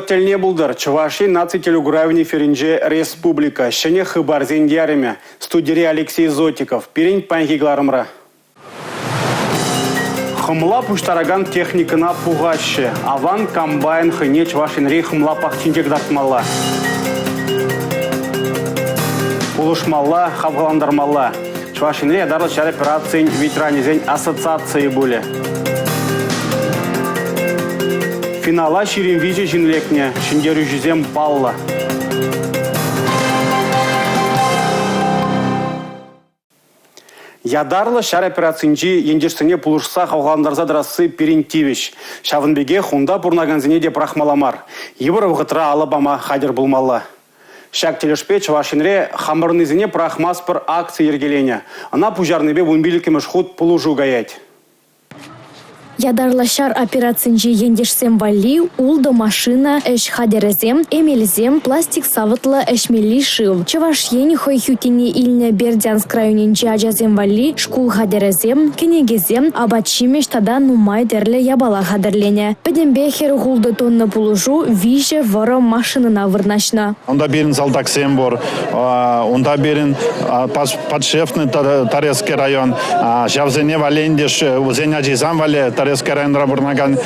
Вӑхӑт тӗлне пултӑр. Чӑваш Ен наци телекуравӗн эфирӗнче «Республика. Ҫӗнӗ хыпарсен ярӑмӗ». Студире Алексей Зотиков. Пирӗн паянхи кӑларӑмра. Хӑмла пуҫтаракан техникӑна пухаҫҫӗ. Аван комбайн хӑйне Чӑваш Енри хӑмла пахчинче кӑтартмалла. Пулӑшмалла, хавхалантармалла. Чӑваш Енре ятарлӑ ҫар операцийӗн ветеранӗсен ассоциацийӗ пулӗ. Финала 23 ҫын лекнӗ. Ҫӗнтерӳҫӗсем паллӑ. Ятарлӑ ҫар операцинчи ентешсене пулӑшса хавхалантарса тӑрасси пирӗн тивӗҫ. Ҫавӑн пекех унта пурӑнакансене те пӑрахмалла мар. Йывӑр вӑхӑтра алӑ пама хатӗр пулмалла. Ҫак тӗлӗшпе Чӑваш Енре «Хамӑрӑннисене пӑрахмастпӑр» акци йӗркеленӗ. Ӑна пуҫарнипе 15-мӗш хут пулӑшу каять. Ятарлӑ ҫар операцинчи ентешсем валли ултӑ машина, ӗҫ хатӗрӗсем, эмелсем, пластик савӑтлӑ ӗҫмелли шыв. Чӑваш Ен хӑй хӳттине илнӗ Бердянск районӗнчи ачасем валли шкул хатӗрӗсем, кӗнекесем, апат-ҫимӗҫ тата нумай тӗрлӗ япала хатӗрленӗ. Пӗтӗмпе 46 тонна пулӑшу виҫӗ вӑрӑм машинӑна вырнаҫнӑ. Унта пирӗн салтаксем пур, унта пирӗн подшефный Торезский район. Ҫавсене валли ӗнтӗ вӗсен ачисем валли Торезский районра пурӑнакан,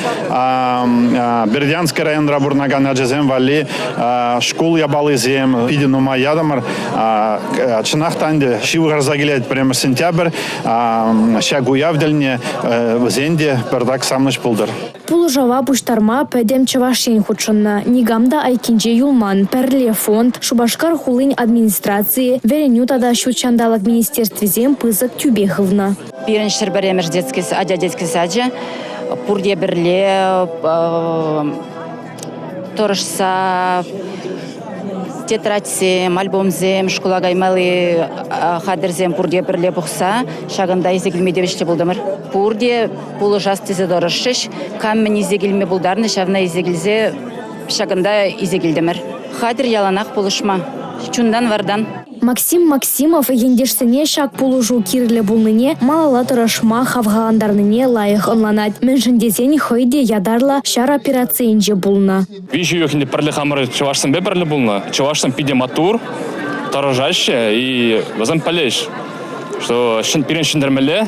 Бердянский районра пурӑнакан ачасем валли шкул япалисем питӗ нумай ятӑмӑр. Чӑнах та ӗнтӗ ҫывхарса килет пӗрремӗш сентябрь. Ҫак уяв тӗлне вӗсен те пӗртак савӑнӑҫ пултӑр. Пулӑшӑва пуҫтарма пӗтӗм Чӑваш Ен хутшӑннӑ. Никам та айккинче юлман. Пӗрле фонд, Шупашкар хулин администрацийӗ, Вӗренӳ тата ҫут ҫанталӑк министерствисем пысӑк тӳпе хывнӑ. Пирӗн 101-мӗш детский ача детский сачӗ пурте пӗрле тӑрӑшса тетрадьсем, альбомсем, шкула каймалли хатӗрсем пурте пӗрле пухса ҫакӑнта илсе килме тивӗҫлӗ пултӑмӑр. Пурте пулӑшас тесе тӑрӑшрӗҫ. Кам мӗн илсе килме пултарнӑ, ҫавна илсе килсе ҫакӑнта илсе килтӗмӗр. Хатӗр яланах пулӑшма. Чунтан-вартан. Максим Максимов ентешсене ҫак пулӑшу кирлӗ пулнине, малалла тӑрӑшма хавхалантарнине лайӑх ӑнланать. Мӗншӗн тесен хӑй те ятарлӑ ҫар операцийӗнче пулнӑ. Виҫӗ уйӑх ӗнтӗ пӗрле хамӑр чӑвашсемпе пӗрле пулнӑ. Чӑвашсем питӗ маттур, тӑрӑшаҫҫӗ и вӗсем пӗлеҫ, что пирӗн ҫӗнтермелле.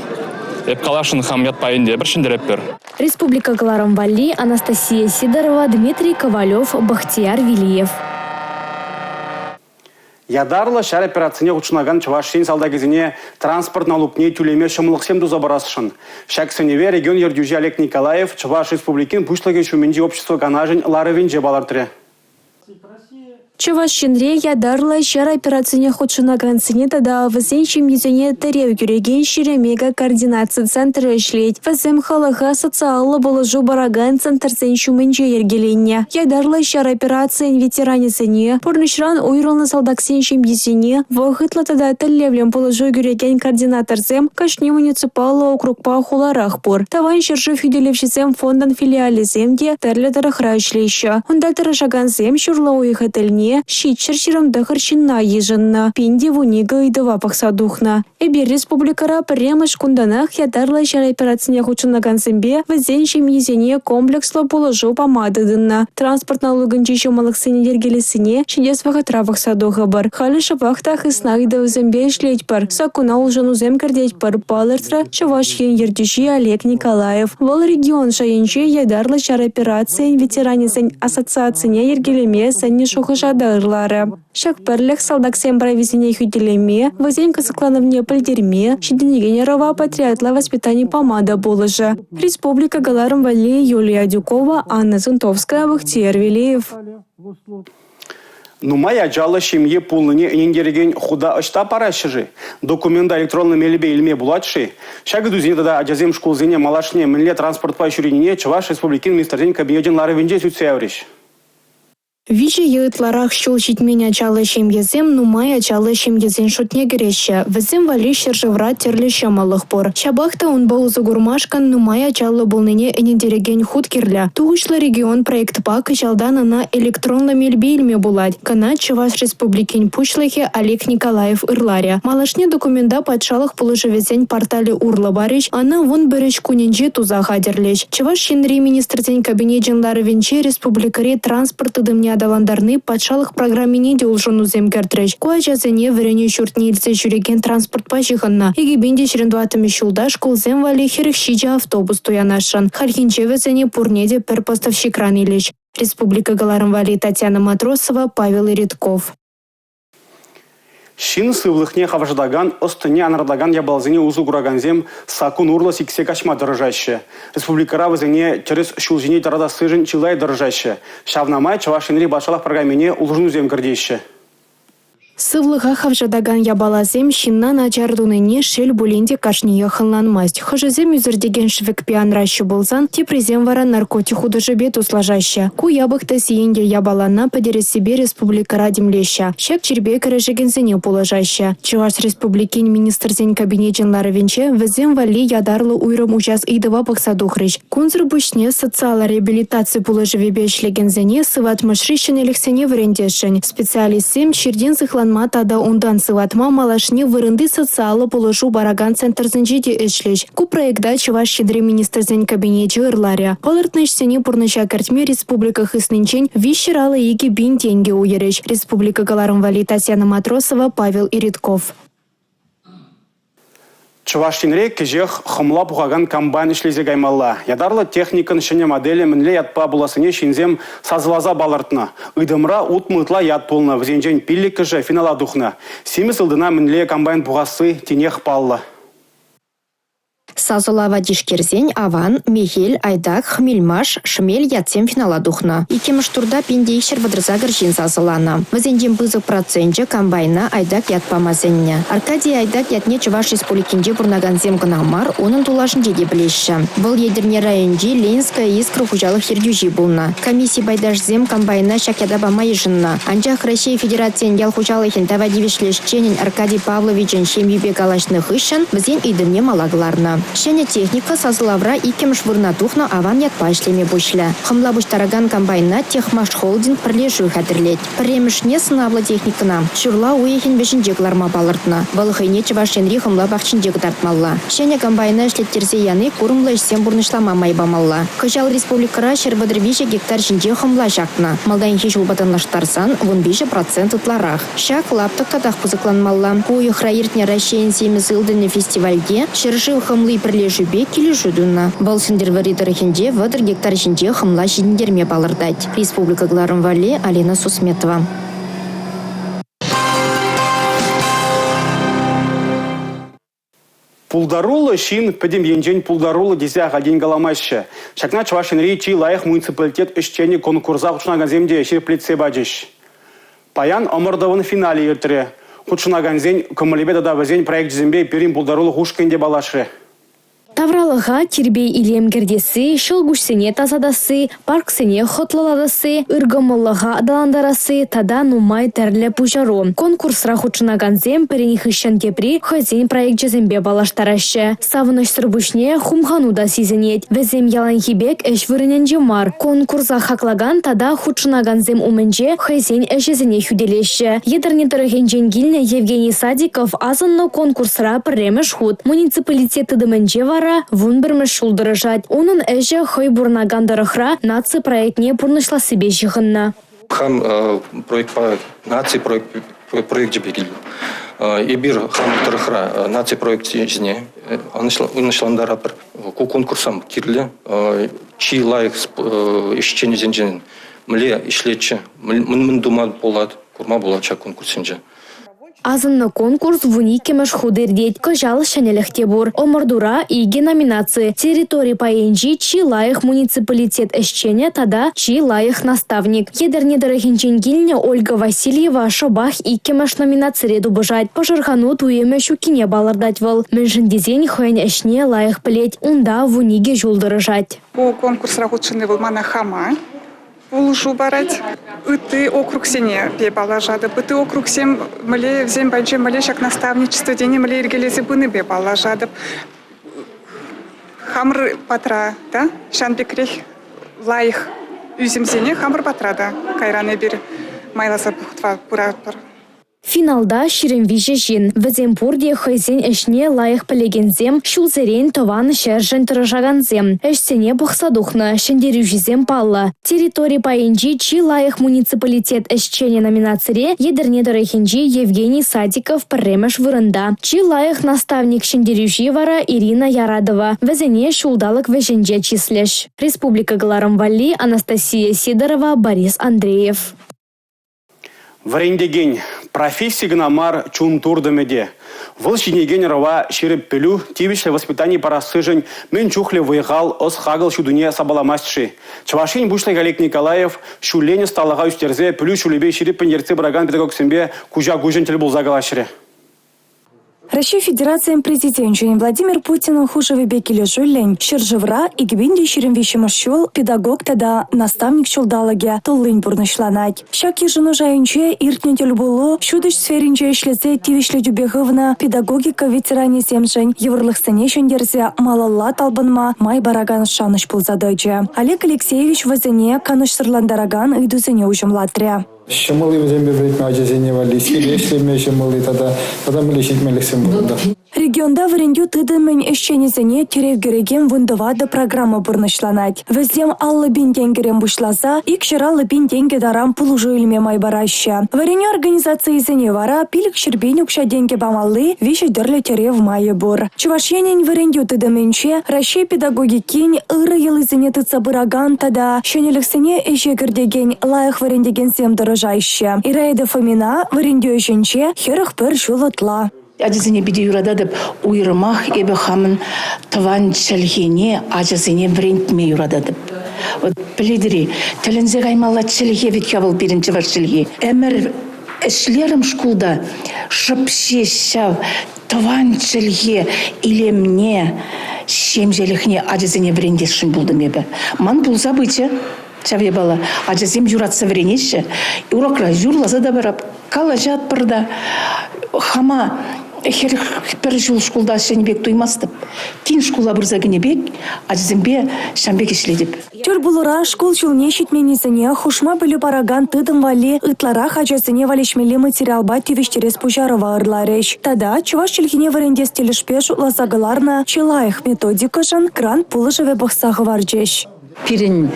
Эп каласшӑн хам ятпа ӗнтӗ эпир ҫӗнтеретпӗр. Республика кӑларӑм валли Анастасия Сидорова, Дмитрий Ковалев, Бахтияр Велиев. Ятарлӑ ҫар операцине хутшӑнакан Чӑваш Ен салтакӗсене транспорт налукне тӳлеме ҫӑмӑллӑхсем туса парасшӑн. Ҫак сӗнӗве регион ертӳҫи Олег Николаев Чӑваш Республикин Пуҫлӑхӗ ҫумӗнчи общество канашӗн ларӑвӗнче палӑртрӗ. Чӑваш Енре ятарлӑ ҫар операцине хутшӑнакансене тата вӗсен ҫемйисене тӗрев кӳрекен 22 координаци центрӗ ӗҫлет. Вӗсем халӑха социаллӑ пулӑшу паракан центрсен ҫумӗнче йӗркеленнӗ. Ятарлӑ ҫар операцийӗн ветеранӗсене, пурнӑҫран уйрӑлнӑ салтаксен ҫемйисене вӑхӑтлӑ тата тӗллевлӗн пулӑшу кӳрекен координаторсем кашни муниципаллӑ округпа хуларах пур. Тӑван ҫӗршыв хӳтӗлевҫисем фондӑн филиалӗсем те тӗрлӗ тӑрӑхра ӗҫлеҫҫӗ. Унта тӑрӑшакансем ҫурла уйӑхӗ тӗлне 729 ҫынна йышӑннӑ, 1012 ыйтӑва пӑхса тухнӑ. Эпир республикӑра пӗрремӗш кунтанах ятарлӑ ҫар операцине хутшӑнакансемпе вӗсен ҫемйисене комплекслӑ пулӑшу пама тытӑннӑ. Транспорт налукӗнчи ҫӑмӑллӑхсене йӗркелессине ҫитес вӑхӑтра пӑхса тухӑпӑр. Халӗ шӑпах та хысна ыйтӑвӗсемпе ӗҫлетпӗр, саккуна улшӑнусем кӗртетпӗр, палӑртрӗ Чӑваш Ен ертӳҫи Олег Николаев. Вӑл регион шайӗнче ятарлӑ ҫар операцийӗн ветеранӗсен ассоциацине йӗркелеме сӗннӗ шухӑша та ырларӗ. Ҫак пӗрлӗх салтаксен прависене хӳтӗлеме, вӗсен кӑсӑкланӑвне пӗлтерме, ҫитӗнекен ӑрӑва патриотла воспитани пама та пулӑшӗ. Республика кӑларӑм валли Юлия Адюкова, Анна Зонтовская, Бахтияр Велеев. Нумай ачаллӑ ҫемье пулнине ӗнентерекен хута ӑҫта параҫҫӗ-ши? Документа электронлӑ мелӗпе илме пулать-ши? Ҫак ыйтусене тата ачасем шкулсене малашне мӗнле транспортпа ҫӳренине Чӑваш Республикин Министрсен Кабинечӗн ларӑвӗнче сӳтсе яврӗҫ. Виҫӗ е ытларах ҫул ҫитмен ачаллӑ ҫемьесем нумай ачаллӑ ҫемьесен шутне кӗреҫҫӗ. Вӗсем валли ҫӗршывра тӗрлӗ ҫӑмӑллӑх пур. Ҫапах та унпа усӑ курмашкӑн нумай ачаллӑ пулнине ӗнентерекен хут кирлӗ. «Тухӑҫлӑ регион» проектпа кӑҫалтан ӑна электронлӑ мелпе илме пулать. Кӑна Чӑваш Республикин Пуҫлӑхӗ Олег Николаев ырларӗ. Малашне документа патшалӑх пулӑшӑвӗсен порталӗ урлӑ парӗҫ, ӑна 11 ӗҫ кунӗнче туса хатӗрлӗҫ. Чӑваш Енри Министрсен Кабинечӗн ларӑвӗнче республикӑри транспорт тытӑмне аталантарни патшалӑх программине те улшӑнусем кӗртрӗҫ. Ку ачасене вӗренӳ ҫуртне илсе ҫӳрекен транспортпа ҫыхӑннӑ. 2024-мӗш ҫулта шкулсем валли 47 автобус туянасшӑн. Хальхинче вӗсене пурне те пӗр поставщикран илӗҫ. Республика кӑларӑм валли Татьяна Матросова, Павел Иритков. Ҫын сывлӑхне хавшатакан, ӑс-тӑнне анратакан япаласене усӑ куракансем саккун урлӑ сиксе каҫма тӑрӑшаҫҫӗ. Республикӑра вӗсене тӗрӗс ҫул ҫине тӑратассишӗн чылай тӑрӑшаҫҫӗ. Ҫавна май Чӑваш Енри патшалӑх программине улшӑнусем кӗртеҫҫӗ. Сывлӑха хавшатакан япаласем ҫынна начар тунине, шел пулин те, кашниех ӑнланмасть. Хӑшӗсем ӳсӗртекен шӗвекпе анраҫҫӗ пулсан, теприсем вара наркотик хутӑшӗпе туслашаҫҫӗ. Ку япӑх та сиенлӗ япалана пӗтерессипе республикӑра тимлеҫҫӗ, ҫак чирпе кӗрешекенсене пулӑшаҫҫӗ. Чӑваш Республикин Министрсен Кабинечӗн ларӑвӗнче вӗсем валли ятарлӑ уйрӑм уҫас ыйтӑва пӑхса тухрӗҫ. Кунсӑр пуҫне социаллӑ реабилитаци пулӑшӑвӗпе ӗҫлекенсене сыватмӑшри ҫӗнӗлӗхсене вӗрентесшӗн. Специалистсем чиртен сыхланма тата унтан сыватма малашне вырӑнти социаллӑ пулӑшу паракан центрсенче те ӗҫлӗҫ. Ку проекта Чӑваш Енри Министрсен Кабинечӗ ырларӗ. Палӑртнӑ ӗҫсене пурнӑҫа кӗртме республика хыснинчен 352 пин тенкӗ уйӑрӗҫ. Республика кӑларӑм валли Татьяна Матросова, Павел Иритков. Чӑваш Енре кӗҫех хӑмла пухакан комбайн ӗҫлесе каймалла. Ятарлӑ техникӑн ҫӗнӗ моделӗ мӗнле ятпа пулассине ҫынсем сасӑласа палӑртнӑ. Ыйтӑмра 60 ытла ят пулнӑ, вӗсенчен пиллӗккӗшӗ финала тухнӑ. Симӗс ылтӑна мӗнле комбайн пухасси тинех паллӑ. Сасӑлава тишкерсен «Аван», «Мехел», «Айдак», «Хмельмаш», «Шмель» ятсем финала тухнӑ. Иккӗмӗш турта 1238 ҫын сасӑланӑ. Вӗсенчен пысӑк проценчӗ комбайна «Айдак» ят пама сӗннӗ. Аркадий Айдак ятне Чӑваш Республикинче пурӑнакансем кӑна мар, унӑн тулашӗнче те пӗлеҫҫӗ. Вӑл Етӗрне районӗнчи «Ленинская искра» хуҫалӑх ертӳҫи пулнӑ. Комисси пайташӗсем комбайна ҫак ята пама йышӑннӑ. Анчах Раҫҫей Федерацийӗн ял хуҫалӑхӗн тава тивӗҫлӗ ӗҫченӗн Аркадий Павловичӑн ҫемйипе калаҫнӑ хыҫҫӑн вӗсен ыйтӑвне мала кӑларнӑ. Ҫӗнӗ техника сасӑлавра иккӗмӗш вырӑна тухнӑ аван ятпа ӗҫлеме пуҫлӗ. Хӑмла пуҫтаракан комбайна Техмашхолдинг пӗрлешӳ хатӗрлет. Пӗрремӗшне сӑнавлӑ техникӑна ҫурла уйӑхӗн вӗҫӗнче кӑларма палӑртнӑ. Вӑл хӑйне Чӑваш Енри хӑмла пахчинче кӑтартмалла. Ҫӗнӗ комбайна ӗҫлеттерсе яни курӑмлӑ ӗҫсем пурнӑҫлама май памалла. Кӑҫал республикӑра 133 гектар ҫинче хӑмла ҫакнӑ. Малтанхи ҫулпа танлаштарсан 13 процент ытларах. Ҫак лаптӑк татах пысӑкланмалла. Ку уйӑхра иртнӗ Раҫҫейӗн симӗс ылтӑнӗ фестивальте ҫӗршыв хӑмли пӗрлешӳпе килӗшӳ тунӑ. Вӑл Сӗнтӗрвӑрри тӑрӑхӗнче 30 гектар ҫинче хӑмла ҫитӗнтерме палӑртать. Республика кӑларӑм валли Алина Сусметова. Пултаруллӑ ҫын пӗтӗм енчен пултаруллӑ тесе ахальтен каламаҫҫӗ. Ҫакна Чӑваш Енри чи лайӑх муниципалитет ӗҫченӗ конкурса хутшӑнакансем те ҫирӗплетсе пачӗҫ. Паян ӑмӑртӑвӑн финалӗ иртрӗ. Хутшӑнакансен кӑмӑлӗпе тата вӗсен проекчӗсемпе пирӗн пултарулӑх ушкӑнӗ те паллашрӗ. Тавралӑха тирпей-илем кӗртесси, ҫӑл куҫсене тасатасси, парксене хӑтлӑлатасси, ыркӑмӑллӑха аталантарасси тата нумай тӗрлӗ пуҫару. Конкурсра хутшӑнакансем пӗрин хыҫҫӑн тепри хӑйсен проекчӗсемпе паллаштараҫҫӗ. Савӑнӑҫсӑр пуҫне хумхану та сисӗнет. Вӗсем яланхи пек ӗҫ вырӑнӗнче мар, конкурса хаклакан тата хутшӑнакансем умӗнче хӑйсен ӗҫӗсене хӳтӗлеҫҫӗ. Етӗрне тӑрӑхӗнчен килнӗ Евгений Садиков асӑннӑ конкурсра пӗрремӗш хут. Муниципалитет тытӑмӗнче вара 11-мӗш ҫул тӑрӑшать. Унӑн ӗҫӗ хӑй пурӑнакан тӑрӑхра наци проектне пурнӑҫлассипе ҫыхӑннӑ. Хам проектпа наци проекчӗпе килтӗм. Эпир хамӑр тӑрӑхра наци проекчӗсене ӑнӑҫлантаратпӑр. Ку конкурссем кирлӗ. Чи лайӑх ӗҫченӗсенчен мӗнле ӗҫлетчӗ, мӗн-мӗн тума пулать, курма пулать ҫак конкурссенче. Асӑннӑ конкурс 12-мӗш хут иртет. Кӑҫал ҫӗнӗлӗх те пур. Ӑмӑртура икӗ номинаци: территори пайӗнчи чи лайӑх муниципалитет ӗҫченӗ тата чи лайӑх наставник. Етӗрне тӑрӑхӗнчен килнӗ Ольга Васильева шӑпах иккӗмӗш номинацире тупӑшать. Пӑшӑрхану туйӑмӗ ҫуккине палӑртать вӑл. Мӗншӗн тесен хӑйӗн ӗҫне лайӑх пӗлет, унта 12 ҫул тӑрӑшать. Ку конкурсра хутшӑнни вӑл мана хама. Пулӑшу парать. Ытти округсене те паллашатӑп. Ытти округсем мӗнле вӗсем патӗнче мӗнле ҫак наставничество тени мӗнле йӗркелесе пынипе паллашатӑп. Хамӑр патра та ҫавӑн пекрех лайӑх ӳсӗмсене хамӑр патра та кайран эпир майласа пыратпӑр. Финалта 23 ҫын. Вӗсем пурте хӑйсен ӗҫне лайӑх пӗлекенсем, ҫулсерен тӑван ҫӗршӗн тӑрӑшакансем. Ӗҫсене пӑхса тухнӑ, ҫӗнтерӳҫӗсем паллӑ. Территори пайӗнчи чи лайӑх муниципалитет ӗҫченӗ номинацире Етӗрне тӑрӑхӗнчи Евгений Садиков пӗрремӗш вырӑнта. Чи лайӑх наставник ҫӗнтерӳҫи вара Ирина Ярадова. Вӗсене ҫулталӑк вӗҫӗнче чыслӗҫ. Республика кӑларӑм валли Анастасия Сидорова, Борис Андреев. Вӗрентекен – професси кӑна мар, чун туртӑмӗ те. Вӑл ҫитӗнекен ӑрӑва ҫирӗп пӗлӳ, тивӗҫлӗ воспитани парассишӗн мӗн чухлӗ вӑй-хал, ӑс-хакӑл ҫутине сапаламасть-ши? Чӑваш Ен Пуҫлӑхӗ Олег Николаев ҫуллен ӑсталӑха ӳстерсе пӗлӳ ҫулӗпе ҫирӗппӗн ертсе пыракан педагогсемпе куҫа-куҫӑн тӗл пулса калаҫрӗ. Раҫҫей Федерацийӗн Президенчӗн Владимир Путинӑн хушӑвӗпе килӗшӳллӗн ҫӗршывра 2023-мӗш ҫул Педагог тата наставник ҫулталӑкӗ туллин пурнӑҫланать. Ҫак йышӑну шайӗнче иртнӗ тӗл пулу ҫутӗҫ сферинче ӗҫлесе тивӗҫлӗ тӳпе хывнӑ педагогика ветеранӗсемшӗн йывӑрлӑхсене ҫӗнтерсе малалла талпӑнма май паракан шанӑҫ пулса тӑчӗ. Олег Алексеевич вӗсене канӑҫсӑрлантаракан ыйтусене уҫӑмлатрӗ. Ҫӑмӑл-и вӗсемпе вӗрентме ачасене валли, сире ӗҫлеме ҫӑмӑл-и тата тата мӗнле ҫитменлӗхсем пур унта? Регионта вӗрентӳ тытӑмӗн ӗҫченӗсене тӗрев кӳрекен 14 программа пурнӑҫланать. Вӗсем 50 пин тенкӗрен пуҫласа 250 пин тенкӗ таран пулӑшу илме май параҫҫӗ. Вӗренӳ организацийӗсене вара 500 пин укҫа-тенкӗ памалли виҫӗ тӗрлӗ тӗрев майӗ пур. Чӑваш Енӗн вӗрентӳ тытӑмӗнче Раҫҫей педагогикин ырӑ йӑлисене тытса пыракан тата ҫӗнӗлӗхсене ӗҫе кӗртекен лайӑх вӗрентекенсем тӑрӑшаҫҫӗ. Ираида Фомина вӗрентӳ ӗҫӗнче 41 ҫул ытла. Ачасене питӗ юрататӑп. Уйрӑмах эпӗ хамӑн тӑван чӗлхене ачасене вӗрентме юрататӑп. Вот пӗлетӗр-и, тӗлӗнсе каймалла чӗлхе вӗт-ха вӑл пирӗн чӑваш чӗлхи. Ӗмӗр ӗҫлерӗм шкулта, шӑп ҫеҫ ҫав Тӑван чӗлхе илемне, ҫемҫелӗхне ачасене вӗрентесшӗн пултӑм эпӗ. Ман пулса пычӗ ҫав япала. Ачасем юратса вӗренеҫҫӗ. Урокра юрласа та парап, калаҫатпӑр та. Хама 41 ҫул шкулта ӗҫленӗ пек туймастӑп. Тин шкула пырса кӗнӗ пек ачасемпе ҫавӑн пек ӗҫлетӗп. Тӗл пулура шкул ҫулне ҫитменнисене хушма пӗлӳ паракан тытӑм валли ытларах ачасене валеҫмелли материалпа тивӗҫтерес пуҫарӑва ырларӗҫ. Тата чӑваш чӗлхине вӗрентес тӗлӗшпе шутласа кӑларнӑ чи лайӑх методикӑшӑн грант пулӑшӑвӗ пӑхса хӑварчӗҫ. Пирӗн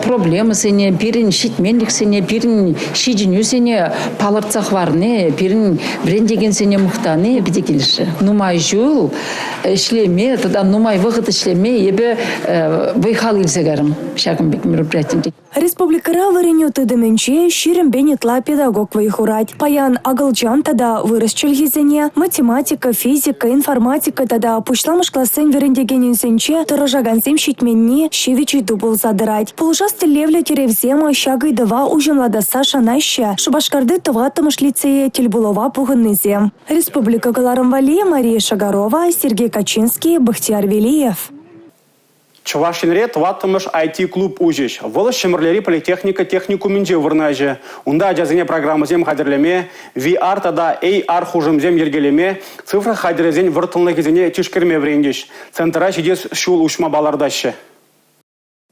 проблемӑсене, пирӗн ҫитменлӗхсене, пирӗн ҫитӗнӳсене палӑртса хӑварни, пирӗн вӗрентекенсене мухтани питӗ килӗшрӗ. Нумай ҫул ӗҫлеме тата нумай вӑхӑт ӗҫлеме эпӗ вӑй-хал илсе кайрӑм ҫакӑн пек мероприятинче. Республикӑра вӗренӳ тытӑмӗнче 20 пин ытла педагог вӑй хурать. Паян акӑлчан тата вырӑс чӗлхисене, математика, физика, информатика тата пуҫламӑш классен вӗрентекенӗсенче тӑрӑшакансем ҫитменни ҫивӗч ыйту пулса тӑрать. Пулӑшас тӗллевлӗ тӗревсем ҫак ыйтӑва уҫӑмлатасса шанаҫҫӗ Шупашкарти тӑваттӑмӗш лицее тӗл пулӑва пухӑннисем. Республика кӑларӑм валли Мария Шагарова, Сергей Качинский, Бахтияр Велиев. Чӑваш Енре тӑваттӑмӗш IT-клуб уҫӗҫ. Вӑл Ҫӗмӗрлери политехника техникумӗнче вырнаҫӗ. Унта ачасене программӑсем хатӗрлеме, VR тата AR хушӑмсем йӗркелеме, цифра хатӗрӗсен вӑрттӑнлӑхӗсене тишкерме вӗрентӗҫ. Центра ҫитес ҫул уҫма палӑртаҫҫӗ.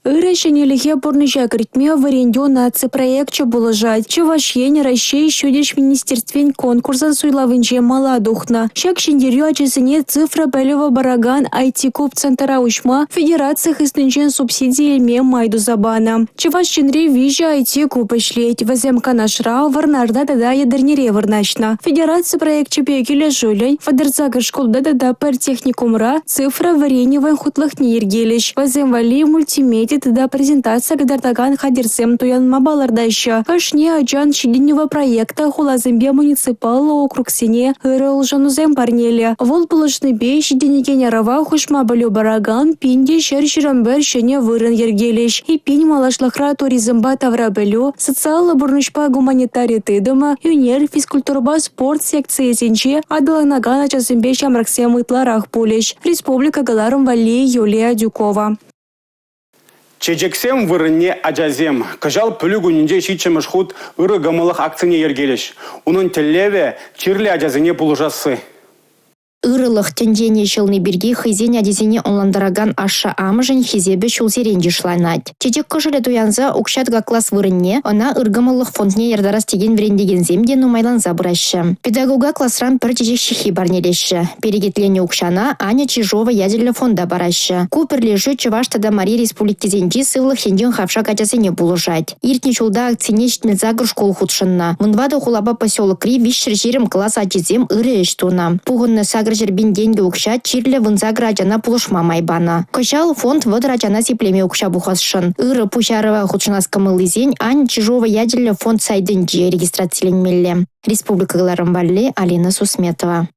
Ырӑ ҫӗнӗлӗхе пурнӑҫа кӗртме «Вӗрентӳ» наци проекчӗ пулӑшать. Чӑваш Ен Раҫҫей ҫутӗҫ министерствин конкурсӑн суйлавӗнче мала тухнӑ. Ҫак ҫӗнтерӳ ачасене цифра пӗлӗвӗ паракан IT-куб центра уҫма федераци хыснинчен субсиди илме май туса панӑ. Чӑваш Енре виҫӗ IT-куб ӗҫлет. Вӗсем Канашра, Вӑрнарта тата Етӗрнере вырнаҫнӑ. Федераци проекчӗпе килӗшӳллӗн 38 шкулта тата пӗр техникумра Цифра вӗренӗвӗн хутлӑхне йӗркелӗҫ. Вӗсем валли мультимеди тата презентаци кӑтартакан хатӗрсем туянма палӑртаҫҫӗ. Кашни ачан ҫитӗнӗвӗ проекта хуласемпе муниципаллӑ округсене ырӑ улшӑнусем парнелӗ. Вӑл пулӑшнипе ҫитӗнекен ӑрӑва хушма пӗлӳ паракан 1121 ҫӗнӗ вырӑн йӗркелӗҫ. Эппин, малашлӑхра туризмпа тавра пӗлӳ, социаллӑ пурнӑҫпа гуманитари тытӑмӗ, ӳнер, физкультурӑпа спорт секцийӗсенче аталанакан ачасемпе ҫамрӑксем ытларах пулӗҫ. Республика кӑларӑм валли Юлия Адюкова. Чечексем вырӑнне ачасем. Кӑҫал Пӗлӳ кунӗнче ҫиччӗмӗш хут ырӑ кӑмӑллӑх акцине йӗркелӗҫ. Унӑн тӗллевӗ – чирлӗ ачасене пулӑшасси. Ырӑлӑх тӗнчене ҫӑлни пирки хӑйсен ачисене ӑнлантаракан ашшӗ-амӑшӗн хисепӗ ҫулсерен йышланать. Чечек кӑшӑлӗ туянса укҫа тӑкаклас вырӑнне ӑна ыркӑмӑллӑх фондне яртарас текен вӗрентекенсем те нумайланса пыраҫҫӗ. Педагога класран пӗр чечек ҫыххи парнелеҫҫӗ. Перекетленӗ укҫана Аня Чижова ячӗллӗ фонда параҫҫӗ. Ку пӗрлешӳ Чӑваш тата Мари республикисенчи сывлӑх енчен хавшак ачасене пулӑшать. Иртнӗ ҫулта акцине 78 шкул хутшӑннӑ. 14 хулапа поселокри 320 класс ачисем ырӑ ӗҫ тунӑ. Пухӑннӑ 800 пин тенкӗ укҫа чирлӗ 18 ачана пулӑшма май панӑ. Кӑҫал фонд 30 ачана сиплеме укҫа пухасшӑн. Ырӑ пуҫарӑва хутшӑнас кӑмӑллисен Аня Чижова ячӗллӗ фонд сайтӗнче регистрациленмелле. Республика кӑларӑм валли Алина Сусметова.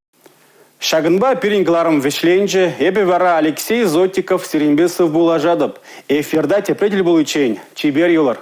Ҫакӑнпа пирӗн кӑларӑм вӗҫленчӗ. Эпӗ вара Алексей Зотиков сирӗнпе сывпуллашатӑп. Эфирта тепре тӗл пуличчен чипер юлӑр.